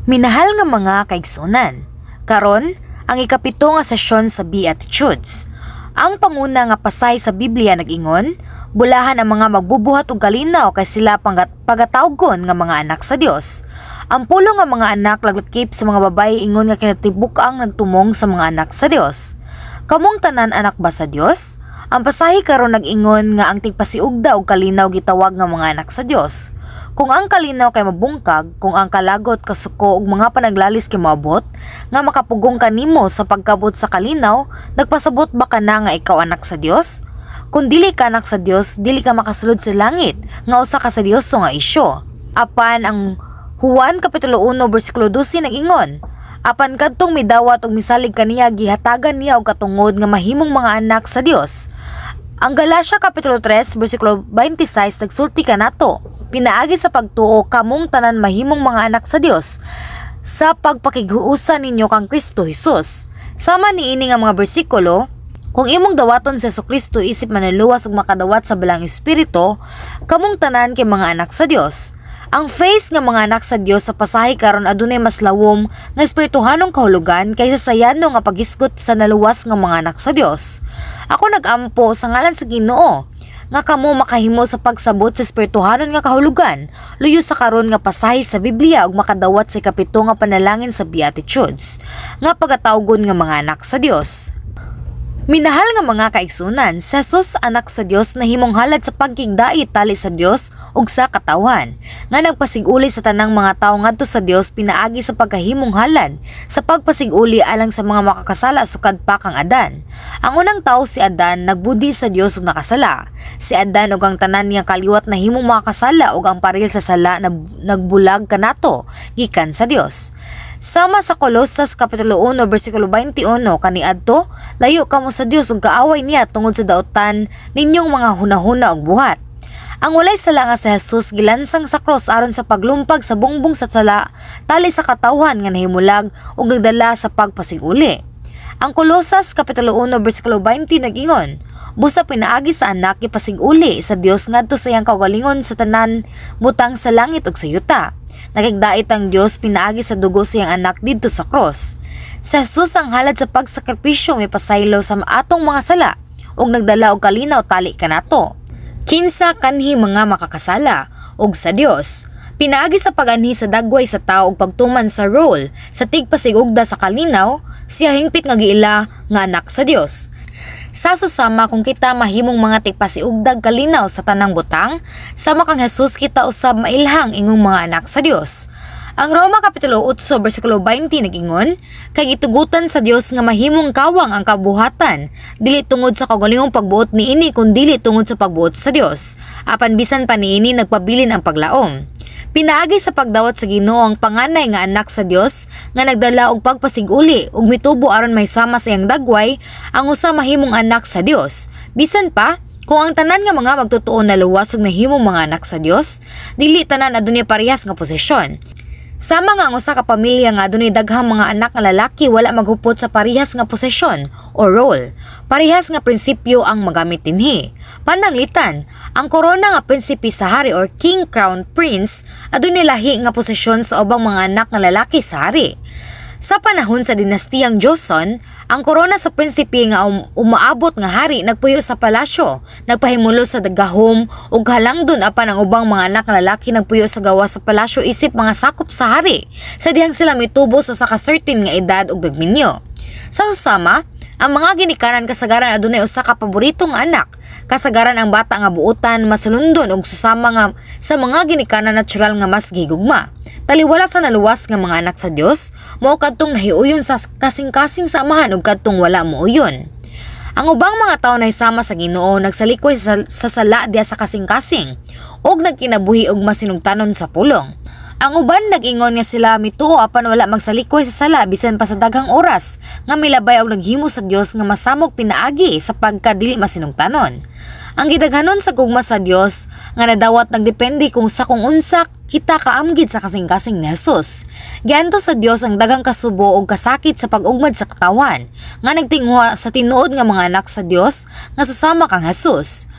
Minahal nga mga kaigsunan, karon ang ikapito nga sesyon sa Beatitudes. Ang panguna nga pasahe sa Biblia nag-ingon, bulahan ang mga magbubuhat og kalinaw kay sila pagatawgon nga mga anak sa Dios. Ang pulong nga mga anak laglakip sa mga babaye ingon nga kinatibuk-ang nagtumong sa mga anak sa Dios. Kamong tanan anak ba sa Dios? Ang pasahe karon nag-ingon nga ang tigpasiugda og kalinaw gitawag nga mga anak sa Dios. Kung ang kalinaw kay mabungkag, kung ang kalagot, kasuko ug mga panaglalis kay moabot, nga makapugong kanimo sa pagkabot sa kalinaw, nagpasabot ba ka na nga ikaw anak sa Dios? Kung dili ka anak sa Dios, dili ka makasulod sa langit, nga usa ka seryoso nga isyu. Apan ang Juan kapitulo 1 bersikulo 12 nag-ingon, apan kadtong midawat ug misalig kaniya, gihatagan niya og katungod nga mahimong mga anak sa Dios. Ang Galatia kapitulo 3 bersikulo 26 nagsulti kanato, pinaagi sa pagtuo kamong tanan mahimong mga anak sa Dios sa pagpakighiusa ninyo kang Kristo Hesus. Sama niini nga mga bersikulo, kung imong dawaton si Kristo isip manluluwas ug makadawat sa Balaang Espiritu, kamong tanan kay mga anak sa Dios. Ang phrase nga mga anak sa Dios sa pasahe karon adunay mas lawom nga espirituhanong kahulugan kaysa sa yano nga paghisgot sa naluwas nga mga anak sa Dios. Ako nag-ampo sa ngalan sa Ginoo nga kamo makahimo sa pagsabot sa espirituhanon nga kahulugan luyo sa karon nga pasahe sa Biblia ug makadawat sa ikapito nga panalangin sa Beatitudes nga pagatawgon nga mga anak sa Dios. Minahal nga mga kaigsunan, si Jesus, anak sa Dios, nahimong halad sa pagkigdait tali sa Dios ug sa katawhan, nga nagpasiguli sa tanang mga tawo ngadto sa Dios pinaagi sa pagkahimong halad sa pagpasiguli alang sa mga makakasala sukad pa kang Adan. Ang unang tawo, si Adan, nagbudi sa Dios ug nakasala. Si Adan ug ang tanan niyang kaliwat nahimong makakasala ug ang paril sa sala nagbulag kanato gikan sa Dios. Sama sa Kolosas kapitulo 1 bersikulo 21 kaniadto, layo kamo sa Dios ug kaaway niya tungod sa daotan ninyong mga hunahuna ug buhat. Ang walay sala nga si Jesus gilansang sa cross aron sa paglumpag sa bungbong sa sala tali sa katawhan nga nahimulag ug nagdala sa pagpasiguli. Ang Kolosas kapitulo 1 bersikulo 20 nag-ingon, busa pinaagi sa anak ipasig-uli sa Dios ngadto sa iyang kaugalingon sa tanan butang sa langit ug sa yuta. Nakigdait ang Dios pinaagi sa dugo sa iyang anak didto sa cross. Si Jesus, ang halad sa pagsakripisyo, may pasaylo sa atong mga sala ug nagdala og kalinaw tali kanato. Kinsa kanhi mga makakasala ug sa Dios? Pinaagi sa paganhi sa dagway sa tao ug pagtuman sa role sa tigpasigugda sa kalinaw, siya hingpit nga giila nga anak sa Dios. Sa susama, kung kita mahimong mga tigpasiugdag kalinaw sa tanang butang, sama kang Jesus, kita usab mailhang ingong mga anak sa Dios. Ang Roma kapitulo 8 bersikulo 20 nag-ingon, kay gitugutan sa Dios nga mahimong kawang ang kabuhatan, dili tungod sa kaugalingong pagbuot niini kun dili tungod sa pagbuot sa Dios. Apan bisan pa niini, nagpabilin ang paglaom. Pinaagi sa pagdawat sa Ginoo, ang panganay nga anak sa Dios nga nagdala og pagpasiguli ug mitubo aron mahisama sa iyang dagway, ang usa mahimong anak sa Dios. Bisan pa kung ang tanan nga mga magtotoo naluwas ug nahimong mga anak sa Dios, dili tanan adunay parehas nga posisyon. Sama nga ang usa ka pamilya nga adunay daghang mga anak nga lalaki wala maghupot sa parehas nga posisyon o role. Parehas nga prinsipyo ang magamit dinhi. Pananglitan, ang korona nga prinsipe sa hari or king crown prince adunay lahi nga posisyon sa ubang mga anak nga lalaki sa hari. Sa panahon sa dinastiyang Joseon, ang korona sa prinsipe nga umaabot nga hari nagpuyo sa palasyo, nagpahimulo sa gahom ug halangdon, apan ang ubang mga anak nga lalaki nagpuyo sa gawas sa palasyo isip mga sakop sa hari, sa dihang sila mitubo sa usa ka certain nga edad ug nagminyo. Sa susama, ang mga ginikanan kasagaran adunay usa ka paboritong anak. Kasagaran ang bata nga buotan, masulundon ug susama nga sa mga ginikanan natural nga mas gihigugma. Taliwala sa naluwas nga mga anak sa Dios, mao kadtong nahiuyon sa kasing-kasing sa amahan ug kadtong wala mouyon. Ang ubang mga tawo nahisama sa Ginoo, nagsalikway sa sala diha sa kasing-kasing ug nagkinabuhi og masinugtanon sa pulong. Ang uban nag-ingon nga sila mituo apan wala magsalikway sa sala bisan pa sa daghang oras nga milabay og naghimo sa Dios nga masamok pinaagi sa pagkadili masinugtanon. Ang gidaghanon sa gugma sa Dios nga nadawat nagdepende kung sa kung unsa kita kaamgid sa kasing-kasing ni Jesus. Giantos sa Dios ang daghang kasubo ug kasakit sa pag-ugmad sa katawan nga nagtinguha sa tinuod nga mga anak sa Dios nga susama kang Jesus.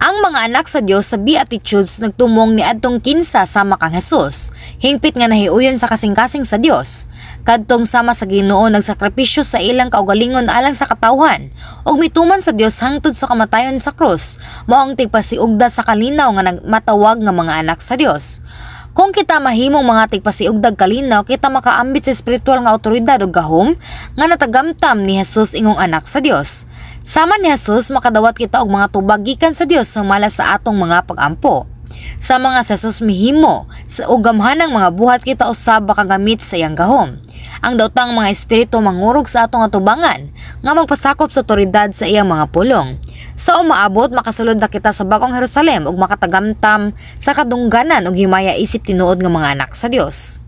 Ang mga anak sa Dios sa Beatitudes nagtumong niadtong 15 sama kang Jesus, hingpit nga nahiuyon sa kasing-kasing sa Dios. Kadtong sama sa Ginoo, nagsakripisyo sa ilang kaugalingon alang sa katawhan ug mituman sa Dios hangtod sa kamatayon sa krus, mao ang tigpasiugda sa kalinaw nga matawag nga mga anak sa Dios. Kung kita mahimong mga tigpasiugdag kalinaw, kita makaambit sa espiritual nga awtoridad ug gahom nga natagamtam ni Jesus ingong anak sa Dios. Sama ni Jesus, makadawat kita og mga tubag gikan sa Dios sumala sa atong mga pagampo. Sa mga sa Jesus mihimo sa og gamhanang mga buhat, kita usab makagamit sa iyang gahom. Ang daotang mga espiritu mangurog sa atong atubangan nga magpasakop sa otoridad sa iyang mga pulong. Sa umaabot, makasulod na kita sa Bagong Jerusalem ug makatagamtam sa kadungganan ug himaya isip tinuod nga mga anak sa Dios.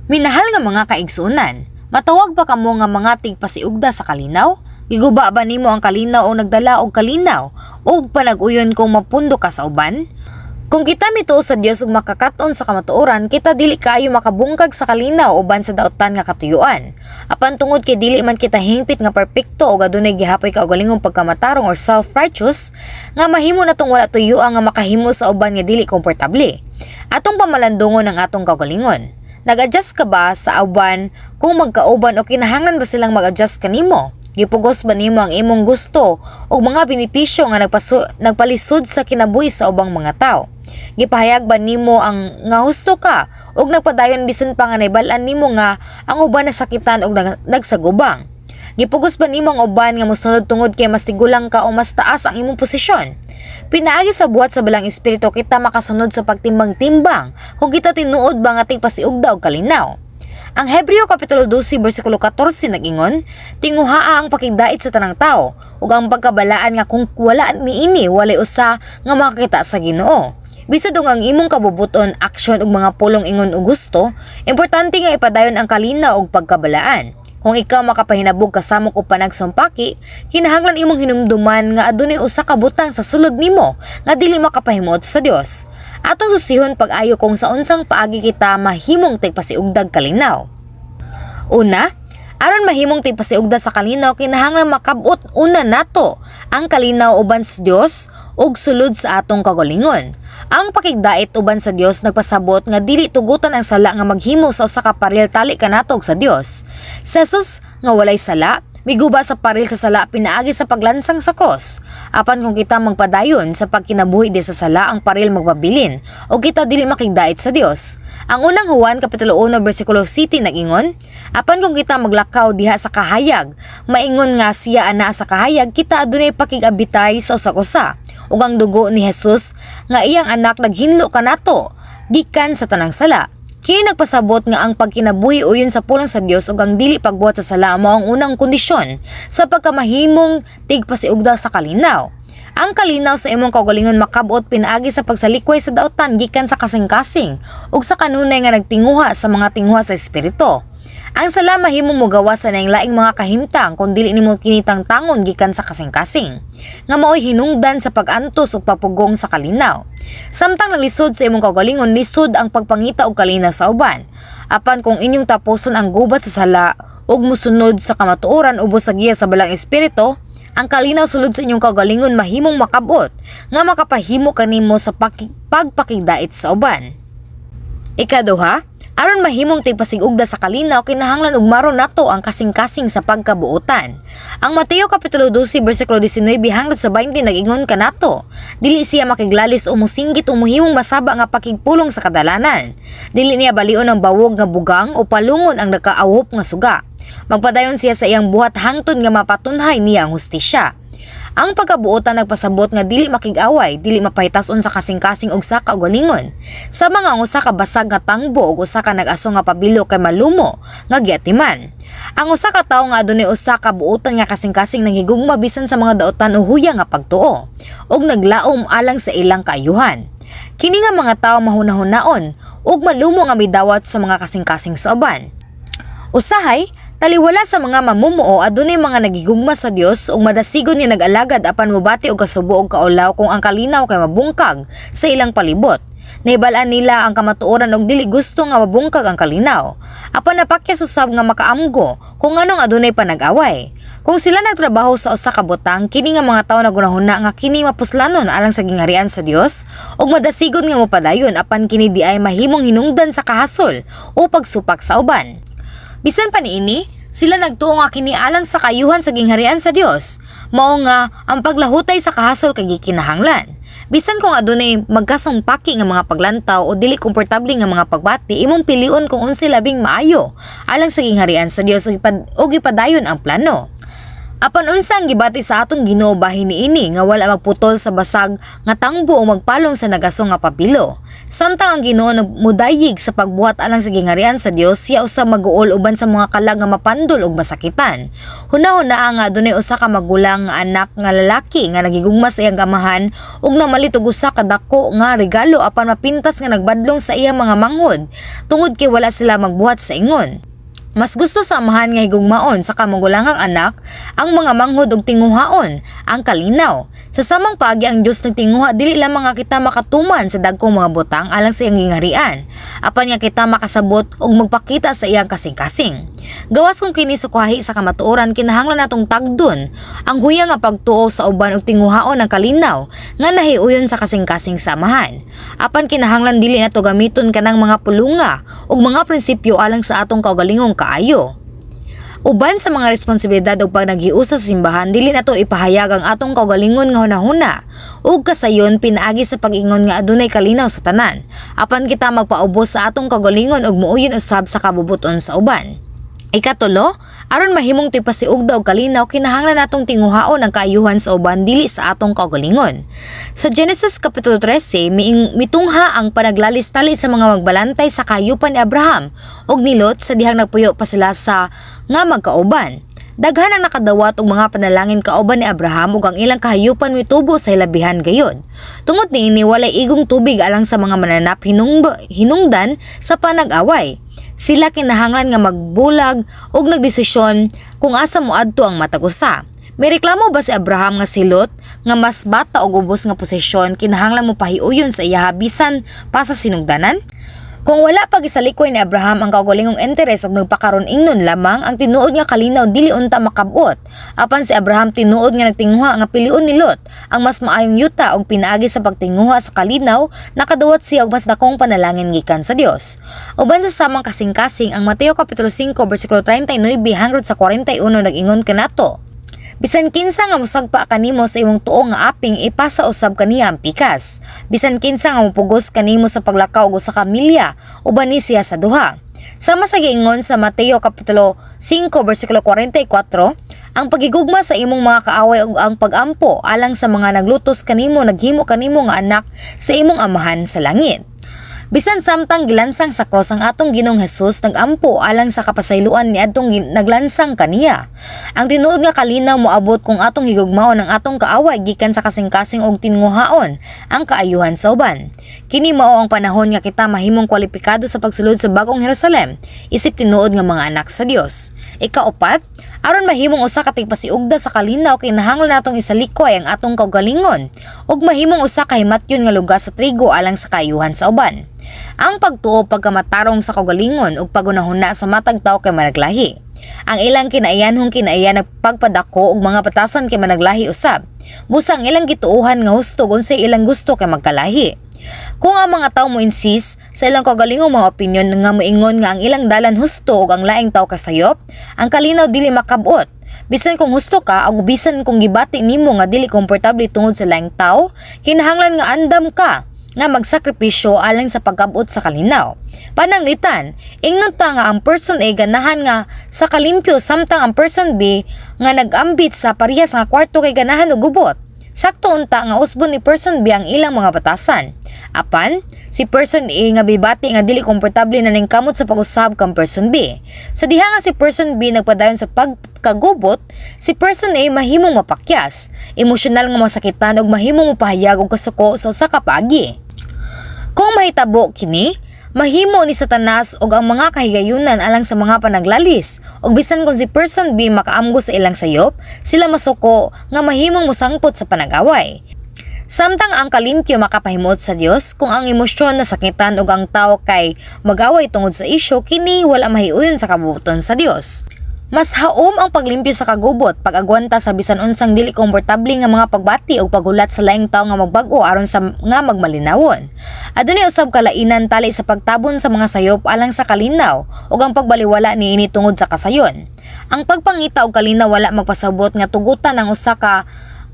Minahal nga mga kaigsuonan, matawag ba kamo nga mga tigpasiugda sa kalinaw? Giguba ba nimo ang kalinaw o nagdala og kalinaw ug panag-uyon kung mapundo ka sa uban? Kung kita mituo sa Dios ug makakat-on sa kamatuoran, kita dili kaayo makabungkag sa kalinaw uban sa daotan nga katuyuan. Apan tungod kay dili man kita hingpit nga perpekto ug adunay gihapoy kaugalingong pagkamatarong or self-righteous, nga mahimo natong wala tuyuan nga makahimo sa uban nga dili komportable. Atong pamalandungon ang atong kaugalingon. Nag-adjust ka ba sa uban kung magkauban o kinahanglan ba silang mag-adjust kanimo? Gipugos ba nimo ang imong gusto o mga benepisyo nga nagpalisod sa kinabuhi sa ubang mga tao? Gipahayag ba nimo ang nga husto ka ug nagpadayon bisan pa nga nahibal-an nimo nga ang uban nasakitan og nagsagubang? Gipugos ba nimo ang uban nga mosunod tungod kay mas tigulang ka o mas taas ang imong posisyon? Pinaagi sa buhat sa Balaang Espiritu, kita makasunod sa pagtimbang-timbang kung kita tinuod ba nga tigpasiugda og kalinaw. Ang Hebreo kapitulo 12 bersikulo 14 nag-ingon, "Tinguhaa ang pakigdait sa tanang tao ug ang pagkabalaan nga kung wala niini, walay usa nga makakita sa Ginoo." Bisod og ang imong kabubuton, aksyon ug mga pulong ingon og gusto, importante nga ipadayon ang kalinaw ug pagkabalaan. Kung ikaw makapahinabog kasamok o panagsumpaki, kinahanglan imong hinumduman nga adunay usa ka butang sa sulod nimo nga dili makapahimuot sa Dios. Atong susihon pag-ayo kung sa unsang paagi kita mahimong tigpasiugdag kalinaw. Una, aron mahimong tigpasiugda sa kalinaw, kinahanglan makab-ot una nato ang kalinaw uban sa Dios ug sulod sa atong kaugalingon. Ang pakigdait uban sa Dios nagpasabot nga dili tugutan ang sala nga maghimo sa usa ka paril tali kanato ug sa Dios. Si Jesus nga walay sala, miguba sa paril sa sala pinaagi sa paglansang sa cross. Apan kung kita magpadayon sa pagkinabuhi di sa sala, ang paril magpabilin o kita dili makigdait sa Dios. Ang Unang Juan kapitulo 1 bersikulo 7 nag-ingon, "Apan kung kita maglakaw diha sa kahayag, maingon nga siya ana sa kahayag, kita adunay pakig-abitay sa usag-usa. Ug ang dugo ni Jesus nga iyang anak naghinlo kanato gikan sa tanang sala." Kini nagpasabot nga ang pagkinabuhi uyon sa pulong sa Dios ug ang dili pagbuhat sa sala mao ang unang kondisyon sa pagkamahimong tigpasiugda sa kalinaw. Ang kalinaw sa imong kaugalingon makab-ot pinaagi sa pagsalikway sa daotan gikan sa kasing-kasing ug sa kanunay nga nagtinguha sa mga tinguha sa espiritu. Ang sala mahimong mogawas sa laing laing mga kahimtang kung dili nimo kini tangtangon gikan sa kasing-kasing, nga maoy hinungdan sa pag-antos ug pagpugong sa kalinaw. Samtang naglisod sa imong kaugalingon, lisod ang pagpangita og kalinaw sa uban. Apan kung inyong tapuson ang gubat sa sala ug musunod sa kamatuoran ubos sa giya sa Balaang Espiritu, ang kalinaw sulod sa inyong kaugalingon mahimong makab-ot nga makapahimo kanimo sa pagpakigdait sa uban. Ikaduha, aron mahimong tigpasigugda sa kalinaw, kinahanglan ugmaron nato ang kasing-kasing sa pagkabuotan. Ang Mateo kapitulo 12 bersikulo 19 hangtod sa 20 nag-ingon kanato, "Dili siya makiglalis o musinggit o muhimong masaba nga pakigpulong sa kadalanan. Dili niya balion ang bawog nga bugang o palungon ang nakaawhop nga suga. Magpadayon siya sa iyang buhat hangtod nga mapatunhay niya ang hustisya." Ang pagkabuotan nagpasabot nga dili makig-away, dili mapahitason sa kasing-kasing og sa kaugalingon. Sa mga ang usa ka basag nga tangbo ug usa ka nag-aso nga pabilo kay malumo nga giatiman. Ang usa ka tawo nga adunay usa ka buotan nga kasing-kasing nanghigugma bisan sa mga daotan o huya nga pagtuo ug naglaom alang sa ilang kaayuhan. Kini nga mga tawo mahuna-hunaon ug malumo nga midawat sa mga kasing-kasing sa uban. Usahay, taliwala sa mga mamumuo, adunay mga nagigugma sa Dios ug madasigon nga nag-alagad apan mobati og kasubo og kaulaw kung ang kalinaw kay mabungkag sa ilang palibot. Nahibal-an nila ang kamatuoran og dili gusto nga mabungkag ang kalinaw. Apan napakyas usab nga makaamgo kung nganong adunay panag-away. Kung sila nagtrabaho sa usa ka butang, kini nga mga tawo nagunahuna nga kini mapuslanon alang sa gingharian sa Dios ug madasigon nga mopadayon, apan kini diay mahimong hinungdan sa kahasol o pagsupak sa uban. Bisan pa niini, sila nagtuo nga kini alang sa kaayuhan sa gingharian sa Dios. Mao nga ang paglahutay sa kahasol kay gikinahanglan. Bisan kung adunay magkasungpaki nga mga paglantaw o dili komportable nga mga pagbati, imong pilion kung unsay labing maayo alang sa gingharian sa Dios ug ipadayon ang plano. Apan unsa ang gibati sa atong Ginoo bahin niini nga wala magputol sa basag nga tangbo o magpalong sa nagasong nga pabilo? Samtang ang Ginoo nagmudayig sa pagbuhat alang sa gingharian sa Dios, siya usab maguol uban sa mga kalag nga mapandol ug masakitan. Hunahuna nga adunay usa ka magulang nga anak nga lalaki nga nagigugma sa iyang amahan ug namalit og usa ka dako nga regalo, apan mapintas nga nagbadlong sa iyang mga manghod tungod kay wala sila magbuhat sa ingon. Mas gusto sa amahan nga higugmaon sa kamagulangang anak ang mga manghod ug tinguhaon ang kalinaw. Sa samang paagi, ang Dios nagtinguha dili lamang nga kita makatuman sa dagkong mga butang alang sa iyang gingharian, apan nga kita makasabot ug magpakita sa iyang kasing-kasing. Gawas kung kini sukwahi sa kamatuoran, kinahanglan natong tagdon ang huyang nga pagtuo sa uban ug tinguhaon ang kalinaw nga nahiuyon sa kasing-kasing sa amahan. Apan kinahanglan dili nato gamiton kanang mga pulunga ug mga prinsipyo alang sa atong kaugalingong kaayo. Uban sa mga responsibilidad ug pag naghiusa sa simbahan, dili nato ipahayag ang atong kaugalingon nga hunahuna ug kasayon pinaagi sa pag-ingon nga adunay kalinaw sa tanan. Apan kita magpaubos sa atong kaugalingon ug muuyon usab sa kabubuton sa uban. Ikatulo, aron mahimong tigpasiugda og kalinaw, kinahanglan natong tinguhaon ang kaayuhan sa uban, dili sa atong kaugalingon. Sa Genesis kapitulo 13, mitungha ang panaglalis-tali sa mga magbalantay sa kahayupan ni Abraham ug ni Lot sa dihang nagpuyo pa sila sa nga magkauban. Daghan ang nakadawat og mga panalangin kauban ni Abraham ug ang ilang kahayupan mitubo sa hilabihan gayod. Tungod niini, walay igong tubig alang sa mga mananap hinungdan sa panag-away. Sila kinahanglan nga magbulag og nagdesisyon kung asa moadto ang matag usa. May reklamo ba si Abraham nga si Lot nga mas bata og ubos nga posisyon kinahanglan mo pahiuyon sa iyaha bisan pa sa sinugdanan? Kung wala pa gisalikoy ni Abraham ang kaugalingong interes ug nagpakaron ingnon lamang, ang tinuod nga kalinaw dili unta makabot. Apan si Abraham tinuod nga nagtinguha nga pilion ni Lot ang mas maayong yuta ug pinaagi sa pagtinguha sa kalinaw, nakadawat siya og mas dakong panalangin gikan sa Dios. Uban sa samang kasing-kasing, ang Mateo kapitulo 5 bersikulo 39 hangtod sa 41 nag-ingon kanato: "Bisan kinsa nga mosagpa kanimo sa imong tuo nga aping, ipasa usab kaniya ang pikas. Bisan kinsa nga mopugos kanimo sa paglakaw og usa ka milya, ubani siya sa duha." Sama sa giingon sa Mateo kapitulo 5 bersikulo 44, ang pagigugma sa imong mga kaaway ug ang pagampo alang sa mga naglutos kanimo naghimo kanimo nga anak sa imong Amahan sa langit. Bisan samtang gilansang sa cross ang atong Ginoong Hesus, nagampo alang sa kapasayloan niadtong naglansang kaniya. Ang tinuod nga kalinaw moabot kung atong higugmaon ang atong kaaway gikan sa kasing-kasing og tinguhaon ang kaayuhan sa uban. Kini mao ang panahon nga kita mahimong kwalipikado sa pagsulod sa Bagong Jerusalem isip tinuod nga mga anak sa Dios. Ikaupat, aron mahimong usa ka tigpasiugda sa kalinaw, kinahanglan natong isalikway ang atong kaugalingon ug mahimong usa ka himatyon nga lugar sa trigo alang sa kaayuhan sa uban. Ang pagtuo, pagkamatarong sa kaugalingon ug paghunahuna sa matag tawo kay managlahi. Ang ilang kinaiyanhong kinaiyan nagpagpadako og mga batasan kay managlahi usab. Busa ang ilang gituohan nga husto ug unsay ilang gusto kay magkalahi. Kung ang mga tao mo insist sa ilang kaugalingong mga opinyon nga moingon nga ang ilang dalan husto ug ang laing tao kasayop, ang kalinaw dili makabot. Bisan kung husto ka o bisan kung gibati nimo nga dili komportable tungod sa laing tao, kinahanglan nga andam ka nga magsakripisyo alang sa pagkabot sa kalinaw. Pananglitan, ingnon ta nga ang person A ganahan nga sa kalimpyo samtang ang person B nga nag-ambit sa parehas nga kwarto kay ganahan og gubot. Sakto unta nga usbon ni person B ang ilang mga batasan. Apan, si person A nga bibati nga dili komportable na ningkamot sa pag-usab kang person B. Sa diha nga si person B nagpadayon sa pagkagubot, si person A mahimong mapakyas, emosyonal nga masakitan ug mahimong mopahayag og kasuko sa usa ka paagi. Kung mahitabo kini, mahimo ni Satanas og ang mga kahigayunan alang sa mga panaglalis. Og bisan kung si person B makaamgo sa ilang sayop, sila masuko nga mahimong mosangpot sa panag-away. Samtang ang kalimpyo makapahimuot sa Dios, kung ang emosyon nasakitan ug ang tawo kay mag-away tungod sa isyu, kini wala mahiuyon sa kabubuton sa Dios. Mas haom ang paglimpyo sa kagubot, pag-agwanta sa bisan unsang dili komportable nga mga pagbati ug paghulat sa laing tawo nga magbag-o aron sa nga magmalinawon. Adunay usab kalainan tali sa pagtabon sa mga sayop alang sa kalinaw ug ang pagbaliwala niini tungod sa kasayon. Ang pagpangita og kalinaw wala magpasabot nga tugutan ang usa ka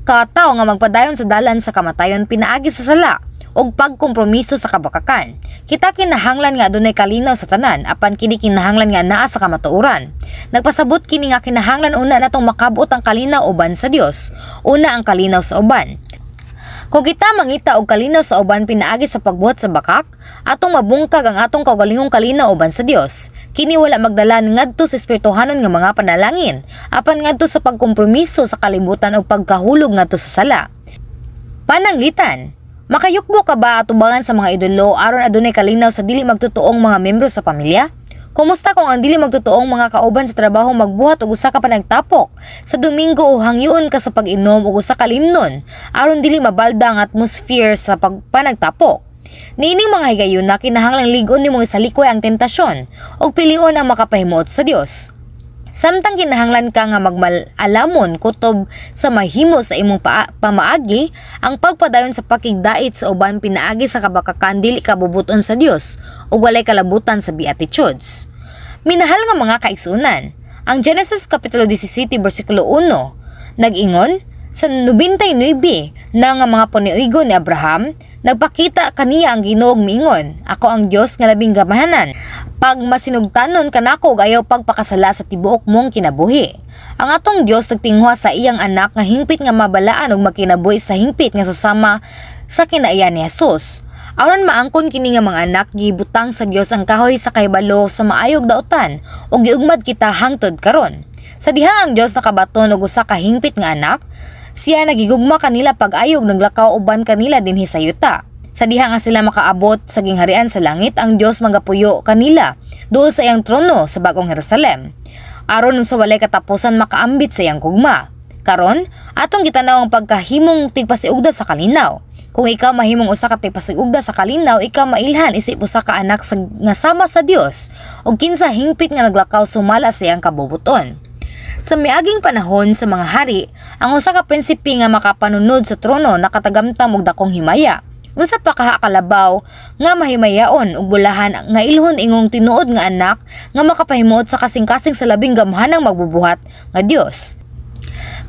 katawo nga magpadayon sa dalan sa kamatayon pinaagi sa sala ug pagkompromiso sa kabakakan. Kita kinahanglan nga adunay kalinaw sa tanan, apan kini kinahanglan nga naa sa kamatuoran. Nagpasabot kini nga kinahanglan una natong makabot ang kalinaw uban sa Dios. Una ang kalinaw sa uban. Kung kita mangita og kalinaw sa uban pinaagi sa pagbuhat sa bakak, atong mabungkag ang atong kaugalingong kalinaw uban sa Dios. Kini wala magdala ngadto sa espirituhanon nga mga panalangin, apan ngadto sa pagkompromiso sa kalibutan ug pagkahulog ngadto sa sala. Pananglitan, makayukbo ka ba atubangan sa mga idolo aron adunay kalinaw sa dili magtotoong mga membro sa pamilya? Kumusta kung ang dili magtotoong mga kauban sa trabaho magbuhat og usa ka panagtapok sa Domingo o hangyoon ka sa pag-inom og usa ka limnon aron dili mabalda ang atmosphere sa pagpanagtapok? Niining mga higayuna, kinahanglang lig-on nimong isalikway ang tentasyon ug pilion ang makapahimuot sa Dios. Samtang kinahanglan ka nga magmalamon kutob sa mahimo sa imong pamaagi, ang pagpadayon sa pakigdait sa uban pinaagi sa kabakakan dili ka bubuton sa Dios ug walay kalabutan sa Beatitudes. Minahal nga mga kaigsuonan, ang Genesis Kapitulo 17 bersikulo 1 nag-ingon, "Sa 99 na nga mga paniuigon ni Abraham, nagpakita kaniya ang Ginoo ug miingon, 'Ako ang Dios nga labing gamhanan. Pag masinugtanon kanako ug ayaw pagpakasala sa tibuok mong kinabuhi.'" Ang atong Dios nagtinguha sa iyang anak nga hingpit nga mabalaan ug magkinabuhi sa hingpit nga susama sa kinaiya ni Jesus. Aron maangkon kini nga mga anak, gibutang sa Dios ang kahoy sa kahibalo sa maayog daotan ug giugmad kita hangtod karon. Sa dihang ang Dios nakabaton og usa ka hingpit nga anak, siya nagigugma kanila pag-ayo ug naglakaw uban kanila dinhi sa yuta. Sa diha nga sila makaabot sa gingharian sa langit, ang Dios magapuyo kanila duol sa iyang trono sa Bagong Jerusalem, aron sa walay katapusan makaambit sa iyang gugma. Karon, atong gitanaw ang pagkahimong tigpasiugda sa kalinaw. Kung ikaw mahimong usa ka tigpasiugda sa kalinaw, ikaw mailhan isip usa ka anak nga sama sa Dios ug kinsa hingpit nga naglakaw sumala sa iyang kabubuton. Sa miaging panahon sa mga hari, ang usa ka prinsipe nga makapanunod sa trono nakatagamtam og dakong himaya. Unsa pa kaha kalabaw nga mahimayaon ug bulahan nga ilhon ingong tinuod nga anak nga makapahimuot sa kasing-kasing sa labing gamhanang magbubuhat nga Dios.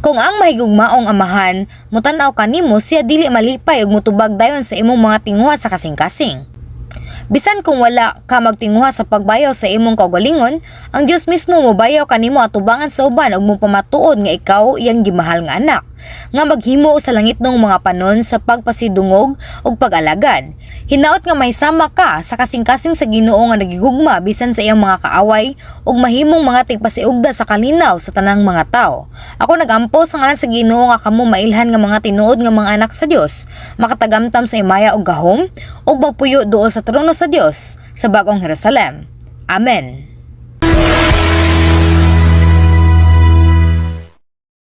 Kung ang mahigugmaong Amahan mutan-aw kanimo, siya dili malipay ug motubag dayon sa imong mga tinguha sa kasing-kasing. Bisan kung wala ka magtinguha sa pagbayaw sa imong kaugalingon, ang Dios mismo mobayaw kanimo atubangan sa uban ug mopamatuod nga ikaw iyang gimahal nga anak, nga maghimo sa langitnong mga panon sa pagpasidungog ug pag-alagad. Hinaot nga mahisama ka sa kasing-kasing sa Ginoo nga nagigugma bisan sa iyang mga kaaway ug mahimong mga tigpasiugda sa kalinaw sa tanang mga tawo. Ako nagampo sa ngalan sa Ginoo nga kamo mailhan nga mga tinuod nga mga anak sa Dios, makatagamtam sa himaya ug gahom ug magpuyo duol sa trono sa Dios sa Bagong Jerusalem. Amen.